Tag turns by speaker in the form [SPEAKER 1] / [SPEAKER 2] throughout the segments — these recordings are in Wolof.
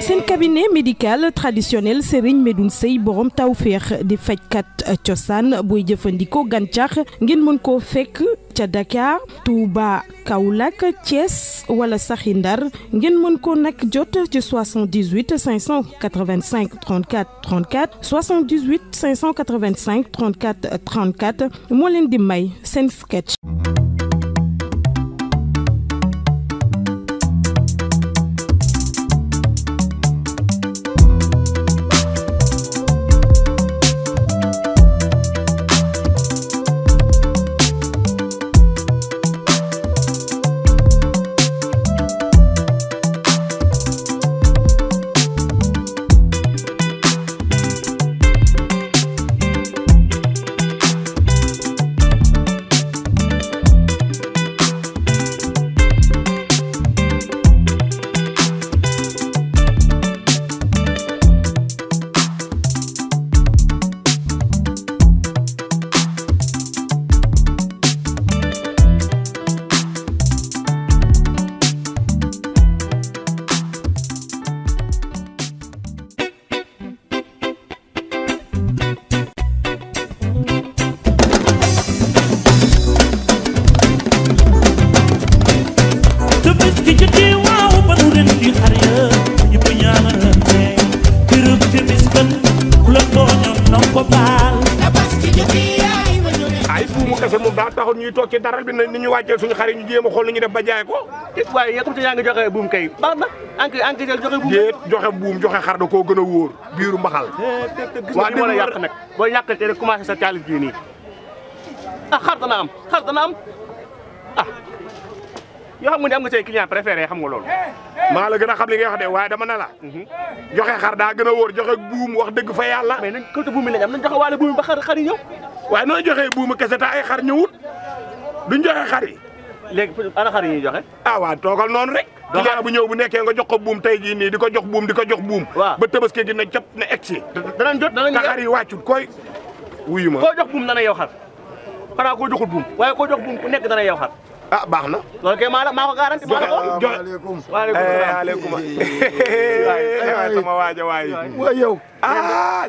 [SPEAKER 1] seen cabinet médical traditionnel Serigne Medoune Seye borom tawféex di fajkat cosaan booy jëfandikoo gàncax ngeen mën koo fekk ca Dakar Touba Kaolack Thiès wala saxi Ndar ngeen mën ko nag jot ci 78 585 34 34 78 585 34 34 moo leen di may seen sketch.
[SPEAKER 2] ñuy toog ci daral bi ni ñu wàccee suñu xar yi ñu jéem a xool ñu def ba jaay ko.
[SPEAKER 3] waaye yow yaa ngi joxe buum kay baax na anki joxe buum.
[SPEAKER 2] déet joxe buum joxe xar da koo gën a wóor biiru mbaxal.
[SPEAKER 3] waaw dégg nga yàq nag boo yàqatee rek commencé sa caalit ji nii ah xar dana am ah yoo xam nga ne am nga say client préféré xam nga loolu.
[SPEAKER 2] maa la gën a xam li ngay wax de waaye dama ne la. joxe xar daa gën a wóor joxe buum wax dëgg fa yàlla.
[SPEAKER 3] mais nañ côté buum bi lañ am nañ joxe waale buum ba xar yi ñëw.
[SPEAKER 2] waaye nooy joxee buumu kese te ay xar ñëwut duñ joxe xar yi.
[SPEAKER 3] léegi ana xar yi ñuy joxe.
[SPEAKER 2] ah waaw toogal noonu rek. client bu ñëw bu nekkee nga jox ko buum tey jii nii di ko jox buum di ko jox buum.
[SPEAKER 3] waaw
[SPEAKER 2] ba tabaski gi na cap na egg si.
[SPEAKER 3] danañ jot danañ
[SPEAKER 2] xar yi wàccut koy. wuyu ma
[SPEAKER 3] koo jox buum dana yow xar xanaa koo joxul buum waaye koo jox buum ku nekk dana yow xar.
[SPEAKER 2] ah baax na.
[SPEAKER 3] loolu kay maa ko garanti.
[SPEAKER 2] waaleykum sama waaja waay.
[SPEAKER 4] waay yow.
[SPEAKER 2] ah.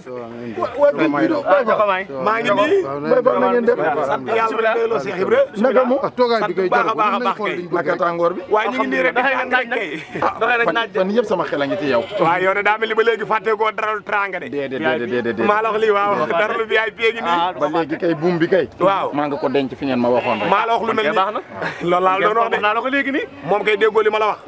[SPEAKER 2] maa ngi nii.
[SPEAKER 4] na ngeen def.
[SPEAKER 2] yàlla delloo Cheikh Ibra.
[SPEAKER 4] naka mu toogaay bi koy
[SPEAKER 2] baax a baax a baax kay.
[SPEAKER 4] naka tàngoor bi.
[SPEAKER 2] waaye ñu ngi nii rek
[SPEAKER 4] fan yëpp sama xel a ngi ci yow.
[SPEAKER 2] waaw yow de daa mel ni ba léegi fàtte koo daralu tranga de.
[SPEAKER 4] déedéet
[SPEAKER 2] maa la wax lii waaw daralu bi ay péegi nii.
[SPEAKER 4] ba léegi kay buum bi kay.
[SPEAKER 2] waaw
[SPEAKER 4] maa nga ko denc fi ngeen ma waxoon rek.
[SPEAKER 2] maa la wax lu mel nii loolu laa doon wax de
[SPEAKER 3] naa la ko léegi nii
[SPEAKER 2] moom kay déggoo li ma la wax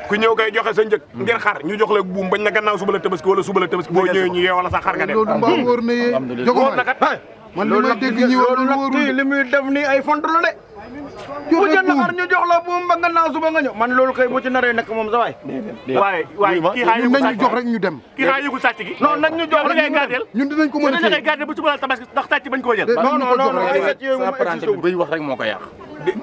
[SPEAKER 2] ku ñëw kay joxe sa njëg ngir xar ñu jox la buum bañ na gannaaw suba la tabaski wala suba la tabaski boo ñëwee ñu yeewala sa xar nga dem
[SPEAKER 4] loolu mbaa wóor na yee jogo ma man li may dégg ñi loolu wóorul
[SPEAKER 3] li muy def nii ay font la de bu jënd xar ñu jox la buum ba gannaaw suba nga ñëw man loolu kay bu ci naree nekk moom sa waay waaye kii xaa yëgul
[SPEAKER 4] nañ ñu jox rek ñu dem
[SPEAKER 3] kii xaa yëgul sàcc gi non nañ ñu jox li ngay gardeel
[SPEAKER 4] ñun dinañ ko mën a
[SPEAKER 3] dañ ngay gardeel bu suba la tabaski ndax sàcc bañ koo jël
[SPEAKER 4] non ay sàcc yooyu moom apprenti bi bay wax rek moo ko yàq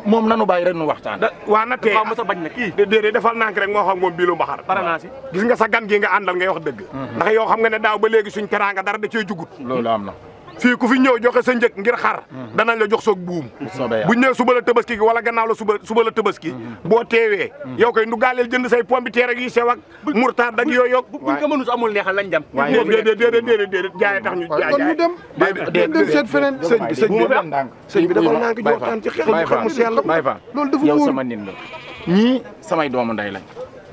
[SPEAKER 4] moom nanu bàyyi rek nu waxtaan
[SPEAKER 2] waa na tey
[SPEAKER 3] mos a bañ na kii
[SPEAKER 2] déedéet defal nànk rek moo xam moom biilu mbaxar
[SPEAKER 3] paranaasi
[SPEAKER 2] gis nga sa gan gi nga àndal ngay wax dëgg ndax yow xam nga ne daaw ba léegi suñ teraanga dara da cee jugut
[SPEAKER 4] loolu am na
[SPEAKER 2] fii ku fi ñëw joxe sa njëg ngir xar danañ la jox soog buum buñ nee suba la tabaski gi wala gannaaw la suba la tabaski boo teewee yow koy ndu gaaleel jënd say pomme de terre ak yi sew ak murtaad ak yooyu
[SPEAKER 3] buñ ko mënu su amul neexal lañ dem
[SPEAKER 2] déedéet jaay tax ñu jaay
[SPEAKER 4] ñu dem seet feneen
[SPEAKER 2] sëñ bi dafa nànk ñu waxtaan ci xel mu sell
[SPEAKER 4] Baye Fall loolu dafa yow sama nit la ñii samay doomu ndey lañ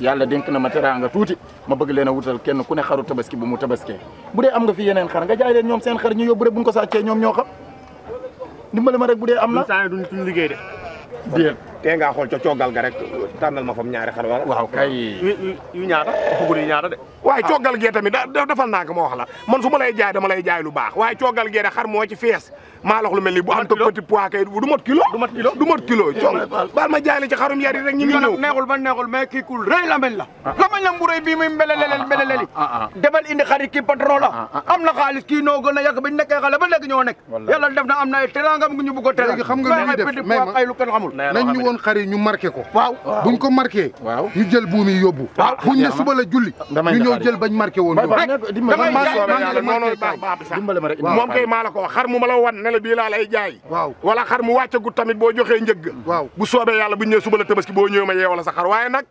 [SPEAKER 4] yàlla dénk na ma teraanga tuuti ma bëgg leen a wutal kenn ku ne xaru tabaski bu mu tabaskee bu dee am nga fi yeneen xar nga jaay leen ñoom seen xar ñu yóbbu rek buñ ko sàccee ñoom ñoo xam dimbali ma rek bu dee am na
[SPEAKER 3] duñ liggéey de
[SPEAKER 2] déet tee ngaa xool ca coogal ga rek tànnal ma fam ñaari xar wala
[SPEAKER 4] waaw kay
[SPEAKER 3] yu ñaata xugul yu ñaata de
[SPEAKER 2] waaye coogal gee tamit dafal naa ko ma wax la man su ma lay jaay dama lay jaay lu baax waaye coogal gee de xar moo ci fees maa la wax lu mel ni bu am petit poids kay du mot kilo coogal baal ma jaay la ci xarum yari rek ñu ngi ñëw
[SPEAKER 3] neexul ba neexul mais kii kul rëy la mel la lamañ la mbu rëy bii muy mbeleleli demal indi xarit kii patron la am na xaalis kii noo gën a yàgg bañ nekkee xale ba léegi ñoo nekk yàlla def na am na ay teranga mu ñu bëgg ko tere
[SPEAKER 4] xam nga lu ñuy def
[SPEAKER 3] ay lu kenn xamul
[SPEAKER 4] nañ ñu woon
[SPEAKER 5] doon xar yi ñu marqué ko.
[SPEAKER 2] waaw
[SPEAKER 5] buñ ko marqué.
[SPEAKER 4] waaw
[SPEAKER 5] ñu jël buum yi yóbbu. buñ ne suba la julli. ñu ñëw jël bañ marqué woon.
[SPEAKER 4] dimbale ma rek
[SPEAKER 2] moom kay maa la ko wax xar mu ma la wan ne la bii laa lay jaay.
[SPEAKER 5] waaw
[SPEAKER 2] wala xar mu wàccagut tamit boo joxee njëgg.
[SPEAKER 5] waaw
[SPEAKER 2] bu soobee yàlla bu ñu ñëwee suba la tabaski boo ñëwee ma yeewala sa xar waaye nag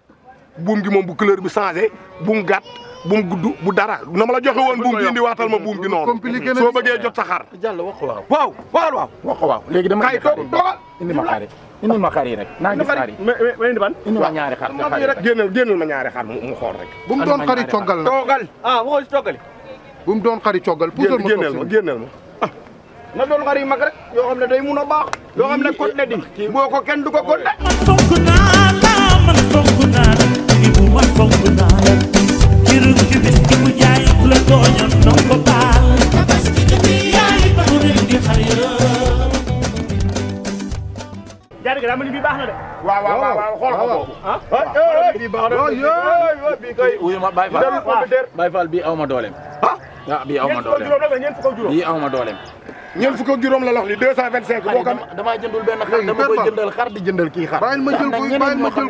[SPEAKER 2] buum gi moom bu couleur bi changé buum gàtt buum gudd bu dara na ma la joxe woon buum gi indi waatal ma buum gi noonu soo bëggee jot sa xar.
[SPEAKER 4] Diallo wax ko waaw.
[SPEAKER 2] waaw waaw waaw.
[SPEAKER 4] wax ko waaw léegi dama
[SPEAKER 2] kay toogal
[SPEAKER 4] indi ma xar yi indi ma xar yi rek naa gis xar yi.
[SPEAKER 3] ma indi ban.
[SPEAKER 4] indi ma ñaari xar te xar yi rek.
[SPEAKER 2] génnal ma ñaari xar mu xool rek.
[SPEAKER 5] bu mu doon xari coggal nag.
[SPEAKER 2] toogal
[SPEAKER 3] waxoo si toggali.
[SPEAKER 5] bu mu doon xari coggal. puusal ma
[SPEAKER 2] génnal ma
[SPEAKER 3] na doon xar yi mag rek yoo xam ne day mun a baax. yoo xam ne code ne di boo ko kenn du ko code.
[SPEAKER 6] man fonk naa la man fonk naa la Ibou man fonk naa la jërëm ci bis ci bu jaay ku la tooñoon non ko baal parce que yaay ba mu leen di xar
[SPEAKER 3] jaari gi daa mel ni bii baax na de.
[SPEAKER 2] waaw xool ko boobu.
[SPEAKER 3] bii baax na bii kay.
[SPEAKER 4] wuyu ma Baye Fall bii aw ma dooleem. bii aw ma dooleem bii aw ma dooleem.
[SPEAKER 2] ñeent fukk ak juróom la lox li 225 boo ko
[SPEAKER 4] damaa jëndul benn xar dama koy jëndal xar di jëndal kii xar.
[SPEAKER 5] bàyyil ma jël ko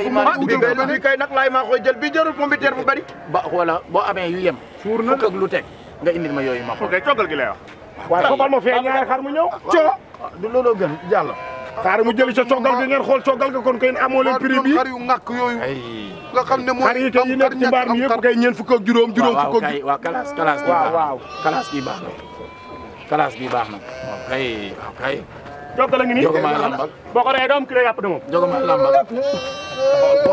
[SPEAKER 5] ma
[SPEAKER 3] bii kay nag laay maa koy jël bii jarul pompiteer bu bari.
[SPEAKER 4] ba wala boo amee yu yem. suur na fukk ak lu teg nga indil ma yooyu ma ko.
[SPEAKER 3] ok coggal gi lay wax.
[SPEAKER 2] waaye foofal ma fee ñaari xar mu ñëw.
[SPEAKER 4] du looloo gën Diallo.
[SPEAKER 2] xaar mu jëli ca coggal gi ngeen xool coggal ga kon kay amoo leen prix bi
[SPEAKER 5] xar yu ngàkk yooyu nga xam ne mooy
[SPEAKER 2] xar yi kay yi nekk ci mbaar mi yëpp kay ñeent fukk ak juróom fukk ak
[SPEAKER 4] waaw kalaas bi waaw kalaas bi baax na kalaas bi baax na waaw kay
[SPEAKER 3] coggal a ngi nii
[SPEAKER 4] jogomaay lambak
[SPEAKER 3] boo ko reyee doom kilo yàpp de moom.
[SPEAKER 4] jogomaay lambak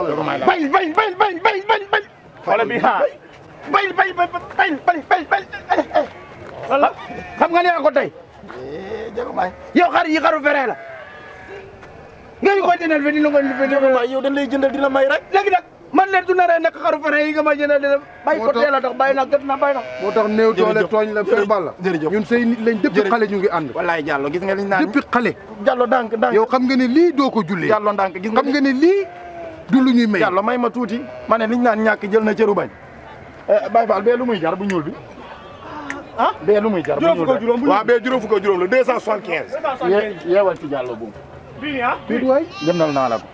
[SPEAKER 4] jogomaay lambak
[SPEAKER 3] bañ xoolal bi ha bañ xam nga ne yaa ko tey
[SPEAKER 4] jogomaay
[SPEAKER 3] yow xar yi xaru fere la nga ñu koy jëndal fi di la ko
[SPEAKER 4] jogomaay yow dañ lay jëndal dina may rek
[SPEAKER 3] léegi nag man leen du naree nekk xaru fere yi nga ma jëndal dina bàyyi ko teel a tax bàyyi na gët na bàyyi na
[SPEAKER 5] moo tax néew doole tooñ la Père Balla
[SPEAKER 4] jërëjëf
[SPEAKER 5] ñun say nit lañ depuis xale ñu ngi ànd
[SPEAKER 4] wallaay Diallo gis nga liñ naan
[SPEAKER 5] depuis xale
[SPEAKER 4] Diallo ndànk
[SPEAKER 5] yow xam nga ne lii doo ko jullee
[SPEAKER 4] Diallo ndànk gis
[SPEAKER 5] xam nga ne lii du lu ñuy may
[SPEAKER 4] Diallo may ma tuuti ma ne liñ naan ñàkk jël na cëru bañ Baye Fall bee lu muy jar bu ñuul bi bee lu muy jar bu ñuul bi
[SPEAKER 2] waaw bee juróom fukk ak juróom la 275
[SPEAKER 4] yeewal ci Diallo buum
[SPEAKER 3] bii ah
[SPEAKER 5] bii waay
[SPEAKER 4] jëndal naa la ko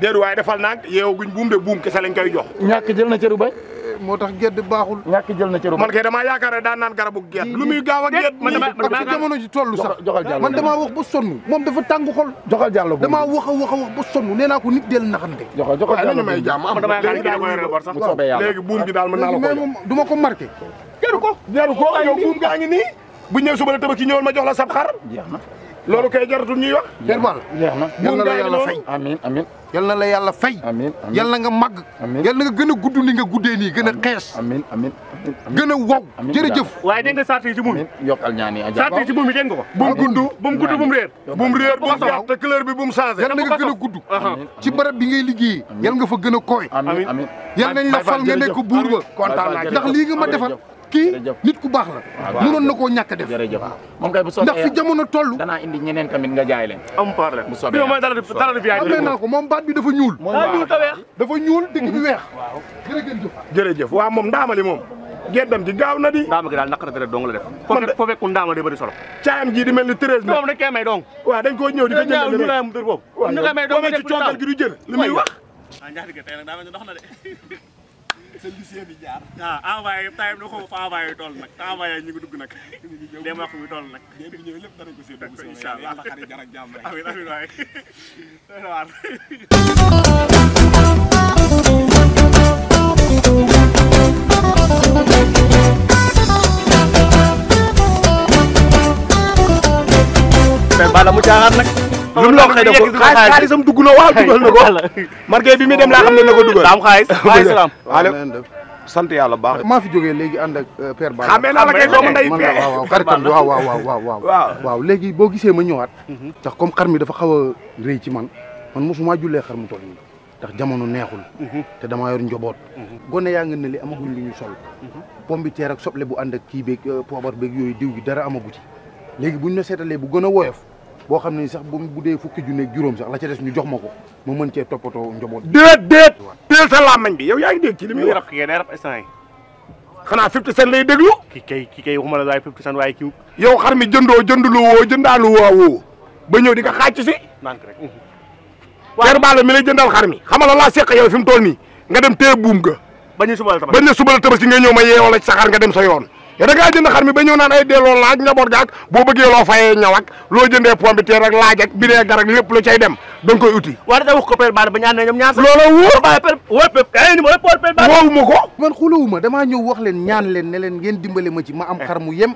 [SPEAKER 2] déedéet waaye defal naag yeewu guñ buum de buum kese lañ koy jox
[SPEAKER 4] ñàkk jël na cëru bañ
[SPEAKER 5] moo tax gedd baaxul
[SPEAKER 4] ñàkk jël na cëru bañ
[SPEAKER 2] man kay damaa yaakaar ne daan naan garabu gedd lu muy gaaw a gedd
[SPEAKER 5] parce que jamono ji toll sax
[SPEAKER 4] joxal Diallo
[SPEAKER 5] man damaa wax ba sonn moom dafa tàng xol
[SPEAKER 4] joxal Diallo buum
[SPEAKER 5] damaa wax a ba sonn nee naa ko nit del naxante
[SPEAKER 4] joxal
[SPEAKER 2] waaye
[SPEAKER 4] Diallo
[SPEAKER 2] nañu may jàmm am
[SPEAKER 3] dama yaakaar ni daa koy yore bor sax
[SPEAKER 4] bu soobee yàlla
[SPEAKER 2] léegi buum gi daal mën naa la ko
[SPEAKER 5] mais
[SPEAKER 2] jox
[SPEAKER 5] moom du ma ko marqué
[SPEAKER 2] jaru ko yow buum gaa ngi nii bu ñëw suba la tabaski ñëwal ma jox la sab xar
[SPEAKER 4] jeex na
[SPEAKER 2] loolu kay jaratul ñuy wax
[SPEAKER 5] Père Balla
[SPEAKER 4] jeex na
[SPEAKER 5] yal na la yàlla fay
[SPEAKER 4] amiin amiin
[SPEAKER 5] yal na la yàlla fay
[SPEAKER 4] amiin
[SPEAKER 5] yal na nga màgg yal na nga gën a gudd ni nga guddee nii gën a xees
[SPEAKER 4] amiin amiin
[SPEAKER 5] gën a wow jërëjëf
[SPEAKER 3] waaye dégg nga sart yi ci buum
[SPEAKER 4] amiin yokkal ñaan yi
[SPEAKER 3] sart yi ci buum yi dégg nga ko
[SPEAKER 2] bu mu gudd
[SPEAKER 3] bu mu gudd bu mu réer
[SPEAKER 2] bu mu réer bu mu gàtt te couleur bi bu mu changé
[SPEAKER 5] yal na nga gën a gudd ci barab bi ngay liggéeyee yal nga fa gën a koy
[SPEAKER 4] amiin amiin
[SPEAKER 5] yal nañ la fal nga nekk buur ba
[SPEAKER 2] kontaan naa
[SPEAKER 5] ndax lii nga ma defal kii nit ku baax la mënoon na koo ñàkk a def
[SPEAKER 4] jërëjëf moom kay bu soobee
[SPEAKER 5] ndax fi jamono toll
[SPEAKER 4] danaa indi ñeneen tamit nga jaay leen
[SPEAKER 3] am problème
[SPEAKER 4] bu soobee
[SPEAKER 3] bi mooy dara du fi
[SPEAKER 5] amee naa ko moom baat bi dafa ñuul
[SPEAKER 3] ñuul ta weex
[SPEAKER 5] dafa ñuul digg bi weex
[SPEAKER 2] jërëjëf waaw moom ndaamali moom geddam ji gaaw na di
[SPEAKER 3] ndaama gi daal naqara dara dong la def foo fekkul ndaama day bëri solo
[SPEAKER 2] caayam ji di mel ni 13 na
[SPEAKER 3] moom dañ koy may dong
[SPEAKER 2] waaw dañ koo ñëw di ko jëndal
[SPEAKER 3] ñu lay am dër boobu ñu koy may dong
[SPEAKER 2] ci coogal gi du jël li muy wax
[SPEAKER 3] ñaari gi tey nag daa mel ni dox na de sa lycée bi jaar envoyé time na ko fa envoyé tool nag te envoyé ñu ngi dugg nag dem wax mi tool nag bu ñëw lépp danañ ko séddu inshallah yàlla xari jar ak jàmm rek amiin amiin waay Balla mu jaaxaat nag lu mu la waxee def ko xaalisam dugg na waaw dugal na ko man kay bi muy dem laa xam ne na ko dugal am xaalis waaleykum salaam sant yàlla baax
[SPEAKER 5] maa fi jógee léegi ànd ak Père Balla
[SPEAKER 2] xamee naa la kay doomu ndey
[SPEAKER 5] man la waaw xaritam bi waaw léegi boo gisee ma ñëwaat ndax comme xar mi dafa xaw a rëy ci man mosuma jullee xar mu toll nii ndax jamono neexul te damaa yor njaboot gone yaa nga ne li amaguñ lu ñu sol pomme de terre ak soble bu ànd ak kii beeg poobar beeg yooyu diw gi dara amagu ci léegi buñ na seetalee bu gën a woyof boo xam ne sax bu dee fukki junne ak juróom sax la ca des ñu jox ma ko ma mën cee toppatoo njaboot
[SPEAKER 2] déet teel sa làmmañ bi yow yaa ngi dégg ci li muy wax
[SPEAKER 3] day rab instant yi
[SPEAKER 2] xanaa 50 cent lay déglu
[SPEAKER 3] ki kay waxuma la waaye 50 cent waaye kii
[SPEAKER 2] yow xar mi jëndoo jëndulu woo jëndaalu woo ba ñëw di nga xaaj si
[SPEAKER 3] nank rek
[SPEAKER 2] Père Balla mi lay jëndal xar mi xam nga la laa seq yow fi mu toll nii nga dem téye buum ga bañ ne suba la tabaski nga ñëw ma yeewoo la ci sa xar nga dem sa yoon yow da ngaa jënd xar mi ba ñëw naan ay delloo laaj njaboot ga ak boo bëggee loo fayee ñaw ak loo jëndee pomme de terre ak laaj ak bi dee gar ak lépp lu cay dem da nga koy uti
[SPEAKER 3] waaw da wax ko Père Balla ba ñaan ne ñoom ñaar
[SPEAKER 2] loola wóor
[SPEAKER 3] woo
[SPEAKER 2] ma ko
[SPEAKER 5] man xulawuma damaa ñëw wax leen ñaan leen ne leen ngeen dimbale ma ci ma am xar mu yem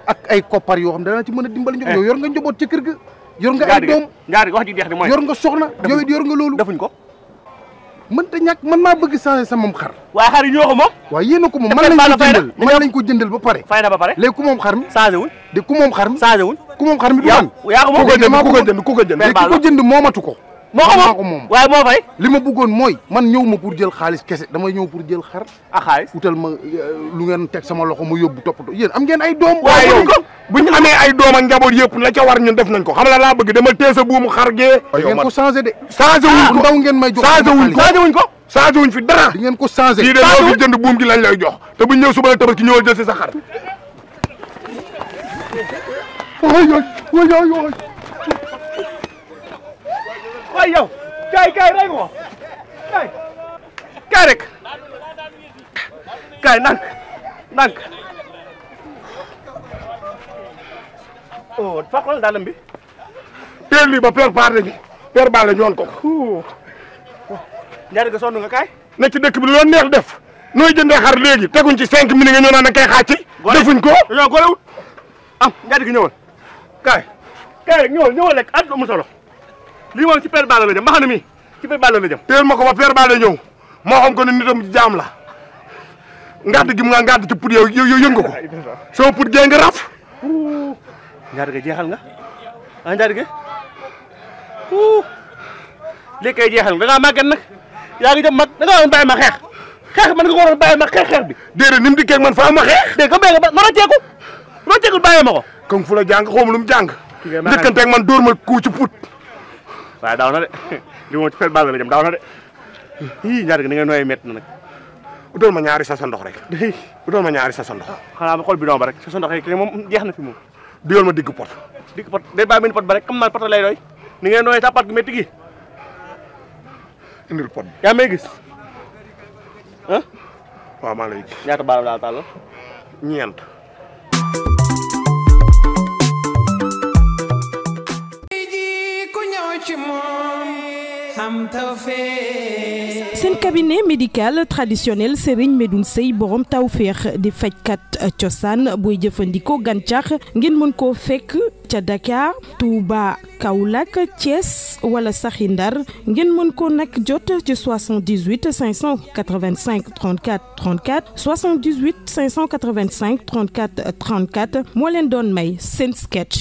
[SPEAKER 5] ak ay koppar yoo xam dana ci mën a dimbale njaboot yow yor nga njaboot ca kër ga yor nga ay doom
[SPEAKER 3] ngaari wax ji deex di mooy
[SPEAKER 5] yor nga soxna yow it yor nga loolu
[SPEAKER 3] defuñ ko
[SPEAKER 5] mënta ñàkk man maa bëgg changer sama xar
[SPEAKER 3] waaye xar yi ñoo ko moom
[SPEAKER 5] waaw yéen a ko moom man lañ ko jëndal ba pare
[SPEAKER 3] fay na ba pare
[SPEAKER 5] léegi ku moom xar mi
[SPEAKER 3] changé wuñ
[SPEAKER 5] de ku moom xar mi
[SPEAKER 3] changé wuñ
[SPEAKER 5] ku moom xar mi du man
[SPEAKER 3] yaa ko moom
[SPEAKER 2] ku ko jënd
[SPEAKER 5] léegi ku ko jënd moomatu ko
[SPEAKER 3] moo ko moom waaye moo fay
[SPEAKER 5] li ma bëggoon mooy man ñëw ma pour jël xaalis kese damay ñëw pour jël xar
[SPEAKER 3] ak xaalis
[SPEAKER 5] utal ma lu ngeen teg sama loxo ma yóbbu toppatoo yéen am ngeen ay doom
[SPEAKER 2] waaye yow bu ñu amee ay doom ak njaboot yëpp la ca war ñun def nañ ko xam la laa bëgg dama tee sa buumu xar gee
[SPEAKER 5] ngeen ko changé de
[SPEAKER 2] changé wuñ ko
[SPEAKER 5] ndaw ngeen may jox
[SPEAKER 2] changé wuñ fi dara
[SPEAKER 5] di ngeen ko changé
[SPEAKER 2] lii de loolu jënd buum gi lañ lay jox te buñ ñëw suba la tabaski ñëwal jël si sa xar
[SPEAKER 3] waay yow kaay rey ko kaay rek kaay ndànk oh fa xool daalam bi
[SPEAKER 2] teel lii ba Père Balla ñoon ko
[SPEAKER 3] ñaari ga sonn nga kaay
[SPEAKER 2] ne ci dëkk bi lu neex def nooy jëndee xar léegi teguñ ci 5 minutes nga ñëw naan da kay xaaj ci defuñ ko
[SPEAKER 3] dañoo golewut am ñaari gi ñëwal kaay rek ñëwal rek at mu solo lii moom ci Père Balla la jëm ma xam ne mii ci Père Balla la jëm
[SPEAKER 2] teel ma ko ba Père Balla ñëw moo xam ko ne nitam jaam la ngàdd gi mu nga ngàdd ci put yow yëngu ko sama put gee nga raf
[SPEAKER 3] ñaari ga jeexal nga ñaari ga léegi kay jeexal nga da ngaa màgget nag yaa ngi jëm mag da ngaa woon bàyyi ma xeex man nga ko waroon bàyyi ma xeex bi
[SPEAKER 2] déedéet ni mu dikkee man faa ma xeex
[SPEAKER 3] dégg nga béy nga ma rocceeku bàyyi ma ko
[SPEAKER 2] comme fu la jàng xawma lu mu jàng njëkkanteeg man dóor ma ku ci put
[SPEAKER 3] waaye daaw na de li moom ci Père Balla la jëm daaw na de ii ñaari ga ni nga nooyee métti na nag
[SPEAKER 2] utal ma ñaari sa ndox rek utal ma ñaari sa ndox
[SPEAKER 3] xanaa ma xool bidon ba rek sa ndox rek moom jeex na fi moom
[SPEAKER 2] digal ma digg pot
[SPEAKER 3] day bàyyi benn pot ba rek comme man pot lay doy ni ngeen nooyee tàppat gu métti gi
[SPEAKER 2] indil pot
[SPEAKER 3] yaa may gis ah
[SPEAKER 2] waaw maa lay gis
[SPEAKER 3] ñaata baaraam daal tàll
[SPEAKER 2] ñeent
[SPEAKER 1] seen cabinet médical traditionnel Serigne Medoune Seye borom tawféex di fajkat cosaan booy jëfandikoo gàncax ngeen mën koo fekk ca Dakar Touba Kaolack Thiès wala saxi Ndar ngeen mën ko nag jot ci 78 585 34 34 78 585 34 34 moo leen doon may seen sketch.